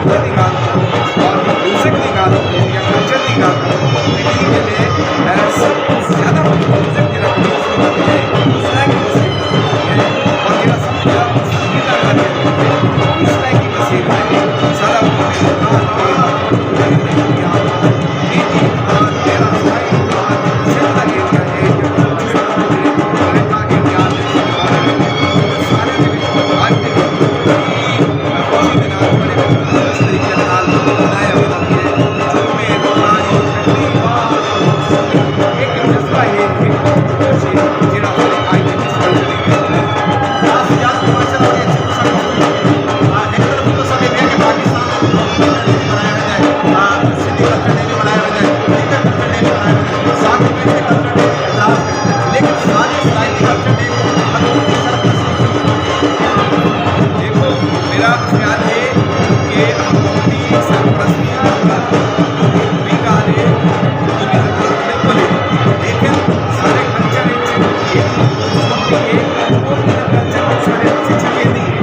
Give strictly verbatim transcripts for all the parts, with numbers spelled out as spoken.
دی ڳالھ کروں اور میوزک دی ڳالھ کروں یا کلچر دی ڳالھ کروں، تے ایں ویلے، اے، سب توں زیادہ میوزک جیڑھا پروڈیوس تھیندا پیا ہے، او سرائیکی وسیب دا تھیندا پیا ہے، اور جیڑھا سب توں زیادہ پسندیدہ گانے ہوندے، او وی سرائیکی وسیب دے نے۔ سارا دیکھو، میرا خیال ہے کہ حکومتی سرپرستی دی ضرورت وی ڳالھ ہے، اردو دی ضرورت بالکل ہے، لیکن سارے کلچر وچ اے خوبصورتی ہے، اور کلچر وچ سارے اچھے اچھے ویندی ہے۔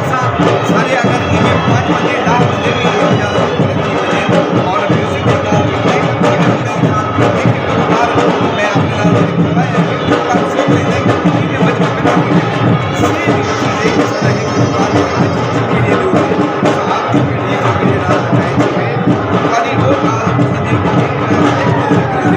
اساں سارے اگر ایویں پنج بندے، ݙاہ بندے وی ہک جاہ تے رکھی ونڄن اور میوزک دی ڳالھ وی کائے نہ کائے اپݨے نال ہک کلوکار میں اپݨے نال ہک کلوکار سوچ رہی ہے کہ ایویں مجموعہ بݨا کے سارے دی کوشش ہے کہ سارا ہک کلوکار اڄ سوشل میڈیا دے اُتے، اساں آپ دی پیڑھی ہے جو میݙے نال اٹیچ ہووے، تہاݙی او ڳالھ اساں دے اُتے ہک